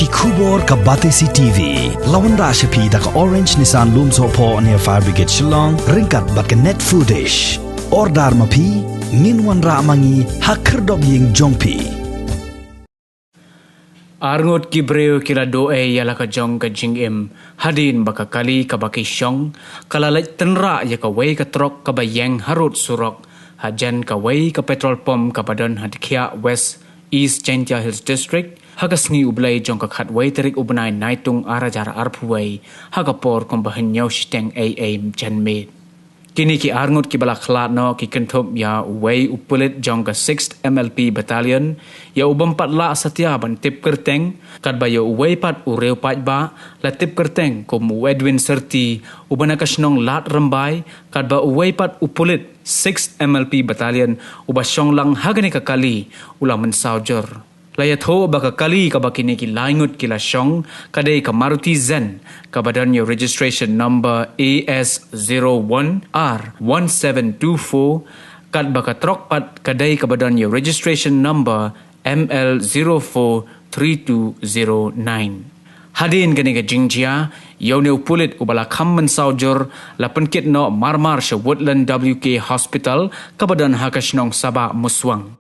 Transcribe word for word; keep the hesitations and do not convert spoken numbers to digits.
Khubor ka Batesi T V. La wanrah sha phi da ka Orange Nissan Lumsohphoh near Fire Brigade Shillong, ryngkat bad ka Net Foodish. Order ma phi, ngin wanrah ma ngi ha khyrdop ïing jong phi. Arngut ki briew ki la duh ei ïa la ka jong ka jingim hadien ba ka kali kaba ki shong ka la leit tynrah ïa kawei ka trok kaba ïeng harud surok hajan kawei ka petrol pump kaba don ha Dkhiah West, East Jaintia Hills District, ha ka sngi U Blei jong ka khatwei tarik u bnai Naitung ar hajar arphew wei, ha ka por kumba hynñiew shiteng ei ei janmiet. Kine ki arngut kiba la khlad noh ki kynthup ïa uwei u pulit jong ka sixth M L P Battalion, ïa u bym pat lah satia ban tip kyrteng, katba ïa uwei pat u riew paidbah la tip kyrteng kum u Edwin Syrti, uba na ka shnong Lad Rymbai, katba uwei pat u pulit sixth M L P Battalion uba shong lang ha kane ka kali u la mynsaw jur. La ïathuh ba ka kali kaba kine ki lai ngut ki la shong ka dei ka Maruti Zen kaba don ïa u registration number A S zero one R one seven two four, katba ka trok pat ka dei kaba don ïa u registration number M L zero four three two zero nine. Hadien kane ka jingjia, ïa une u pulit uba la kham mynsaw jur la pynkit noh marmar sha Woodland W K Hospital kaba don ha ka shnong Sabah Muswang.